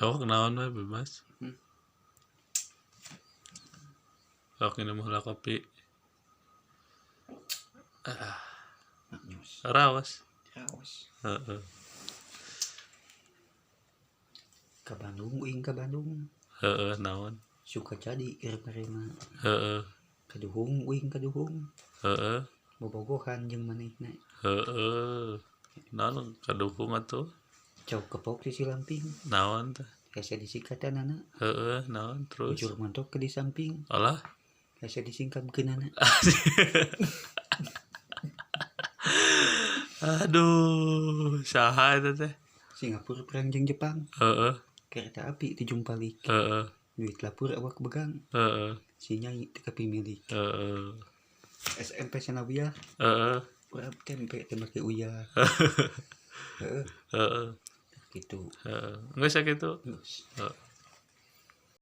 Sok naon we bebas. Sok nginum heula kopi. Ah, Maknyus. Raos. Raos. Heeh. Ka Bandung uing ka Bandung. Heeh, naon? Suka jadi keur marema. Heeh. Kaduhung uing kaduhung. Heeh. Bobogohan jeung manehna. Heeh. Naon kaduhung atuh? Cau kepok di silamping. Naon teh? Hese disikatanana. Heeh, naon terus? Ujur montok ke di samping. Alah. Hese disingkapkeunana. Aduh, saha eta teh? Singapura perang jeung Jepang. Heeh. Kereta api dijumpalik. Heeh. Duit lapur awak begang. Heeh. Si nyai teu kapimilik. Heeh. SMP Sanawiyah. Heeh. Urap tempe teu make uyah. Heeh. Heeh. Gitu. Heeh. Geus sakitu. Geus. Heeh.